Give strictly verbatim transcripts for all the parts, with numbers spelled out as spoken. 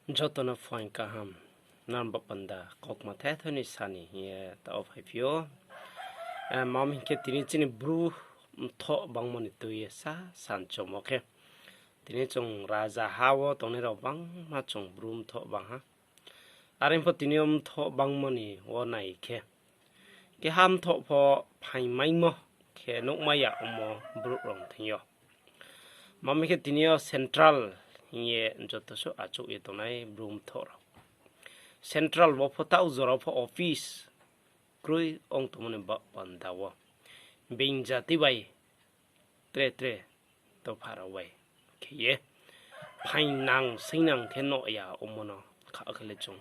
Joto no phuaing kaham, nang baoh panda kaukma thethe ni sa ni hing ye taoh wo phaiphi ou. Eh, ma mi hing khe tini chini Bru mthoh bangmo ni tui ye sa sanchomo khe, tini chung rajaha wo tongnai rao bangma chung Bru mthoh bang ha. Are pho tini yo mthoh bangmo ni wo nai khe, keha mthoh pho phaingmaimo khe nuhmai ya ongmo brouh rao thing yo. Ma mi khe tini yo central hing ye joto suh achouh ye tongnai Bru mthoh rao. Central wo pho taoh jora pho office kroi ong tongmo ni baoh panda wo being jati bai tre tre dopha rao bai khe ye phaingnang seingnang khe nuh ya ongmo no kha khe le chung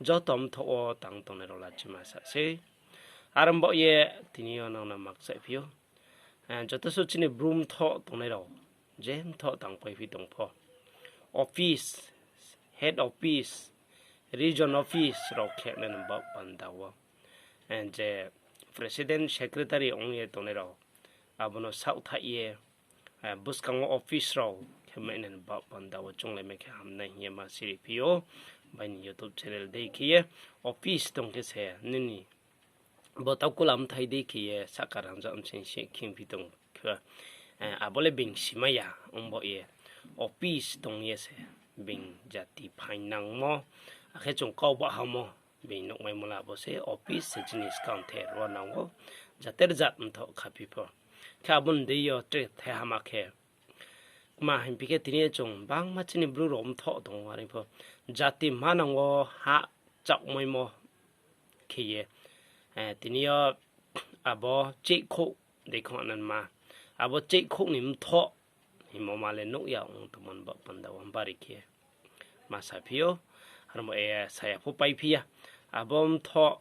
joto mthoh wo tang tongnai rao lachima sa sei. Are baoh ye tini yo nang no makchaihphi ou. Eh, joto suh chini Bru mthoh tongnai rao, je mthoh tangpaiphi tong pho, office, head office, region office rao khe nai ni baoh panda wo, eh, je president, secretary ong ye tongnai rao, abo no saohthaih ye, eh, buskang wo office rao khe mai nai ni baoh panda wo chounglaimai khe hamnai hing ye ma siriphi ou. Bai ni YouTube channel dei khe ye office tong khe se nini bo tau kula mthai dei khe ye sahka rangzag msing si khingphi tong khe, eh, abo le being simai ya ong baoh ye office tong ye se being jati phaingnangmo, akhe chung kau bahamo being nuhmaimo la abo se office se chini skang the ro nang ou, jater jat mthoh khaphi pho. Khe abo ni dei yo tre thehama khe, kma hingphi khe tini yo chung bangma chini Bru rao mthoh tong ou, are pho jati manang wo ha chaohmaimo khe ye, eh, tini yo abo cheihkhouh dei khong nanma, abo cheihkhouh ni mthoh hingmo ma le nuh ya ong tongmo ni baoh panda wo bari khe ma saphi ou. Aro mo, eh, saya pho paiphi ya. Abo mthoh,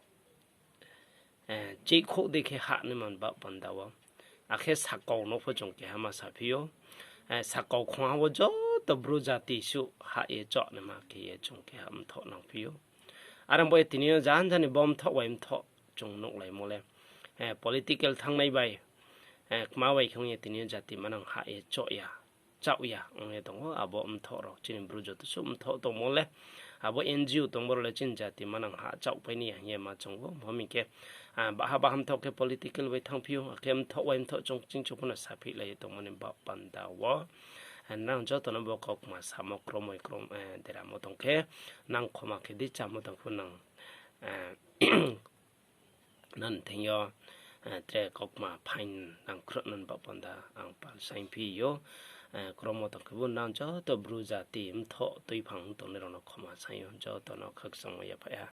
eh, cheihkhouh dei khe hah naima ni baoh panda wo. Akhe sakau no pho chung keha ma saphi ou. Eh, sakau khongha wo joto Bru jati suh hah ye choh naima khe ye chung keha mthoh nangphi ou. Are bo ye tini yo janja ni bo mthoh bai mthoh chung nuhlaimo le, eh, political thanngnai bai, eh, kma bai khe ong ye tini yo jati manang hah ye choh ya, chaoh ya ong ye tong ou, abo mthoh rao chini Bru joto suh mthoh tongmo le, abo N G O tongmo rao le chini jati manang ha chaohpai ni ya hing ye ma chung ou, ma mi khe, ah, baha baha mthoh khe political bai thanngphi ou, akhe mthoh bai mthoh chung ching chung pho no saphihlai ye tongmo ni baoh panda wo. Eh, nang joto no bo kaukma samo kromoi krom, eh, deramo tong khe, nang khoma khe di, chámo tong pho nang, eh, nang thing yo, eh, tre kaukma phaing nang khruh nang baoh panda ang pal saingphi ou. Eh, kromo tong khe bo nang joto Bru jati mthoh tuiphang tongnai rao no khoma saing ou, joto no khakchangmo yaphaih ha.